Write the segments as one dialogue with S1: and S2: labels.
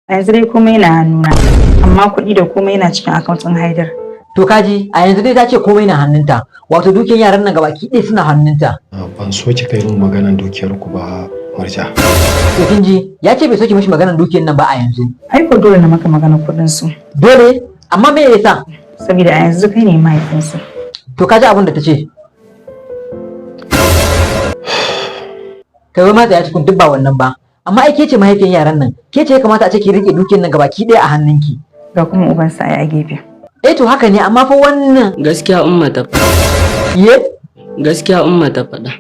S1: A yanzu dai komai yana hannuna, amma kuɗi da komai yana cikin account ɗin Haidar.
S2: To kaji, a yanzu dai ta ce komai na hannunta, wato dukiyar yaran nan gabaki ɗaya suna hannunta.
S3: Ban so ki kai min maganan dukiyar ku ba, Murja.
S2: To kin ji, ya ce bai so ki mishi maganar dukiyar nan ba a yanzu.
S1: Ai ko dole na maka magana kuɗin su.
S2: Dole? Amma me yasa?
S1: Saboda a yanzu kai ne mahaifinsu.
S2: To kaji abin da ta ce. Kai wai ma tsaya cikin duk ba wannan ba. Amma ai ke ce mahaifiyar yaran nan, ke ce ya kamata a ce ki rike dukiyar nan gabaki ɗaya a hannunki.
S1: Ga kuma ubansa ai a gefe.
S2: Eh to haka ne, amma fa wannan
S4: Gaskiya Umma ta faɗa.
S2: Ye?
S4: Gaskiya Umma ta faɗa.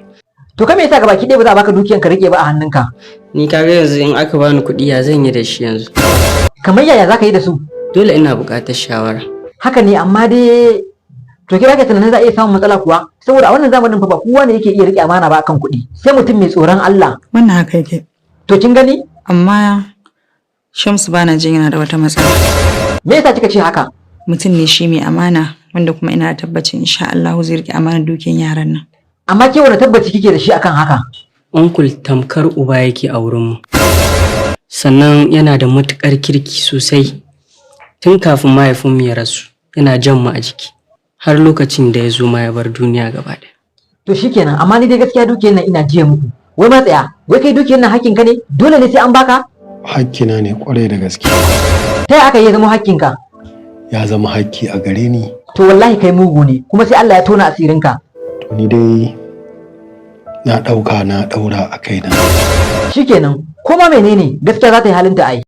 S2: To kai me yasa gabaki ɗaya ba za a baka dukiyar ka rike ba a hannunka?
S4: Ni kaga yanzu in aka bani kuɗi, ya zan yi da shi yanzu?
S2: Kamar yaya za ka yi da su?
S4: Dole ina buƙatar shawara.
S2: Haka ne, amma dai to kira ka tunanin za a iya samun matsala kuwa, saboda a wannan zamanin fa ba kowa ne yake iya rike amana ba akan kuɗi, sai mutum mai tsoron Allah.
S1: Wannan haka yake.
S2: To kin gani?
S1: Amma Shamsu bana jin yana da wata matsala.
S2: Me yasa kika ce haka?
S1: Mutum ne shi mai amana, wanda kuma ina da tabbacin insha Allah zai rike amanar dukiyar yaran nan.
S2: Amma ke wani tabbaci kike da shi akan haka?
S4: Uncle tamkar uba yake a wurinmu. Sannan yana da matuƙar kirki sosai. Tun kafin mahaifinmu ya rasu, yana jan mu a jiki. Har lokacin da ya zo ma ya bar duniya gaba ɗaya.
S2: To shikenan, amma ni dai gaskiya dukiyar nan ina jiya muku. Wai ma tsaya, wai kai dukiyar nan hakkin ka ne? Dole ne sai an baka?
S3: Hakkina ne kwarai da gaske.
S2: Ta yaya aka yi ya zama hakkinka?
S3: Ya zama hakki a gare ni.
S2: To wallahi kai mugu ne, kuma sai Allah ya tona asirinka.
S3: To ni dai na ɗauka na ɗaura a kaina.
S2: Shikenan, kuma menene, gaskiya za ta yi halinta ai.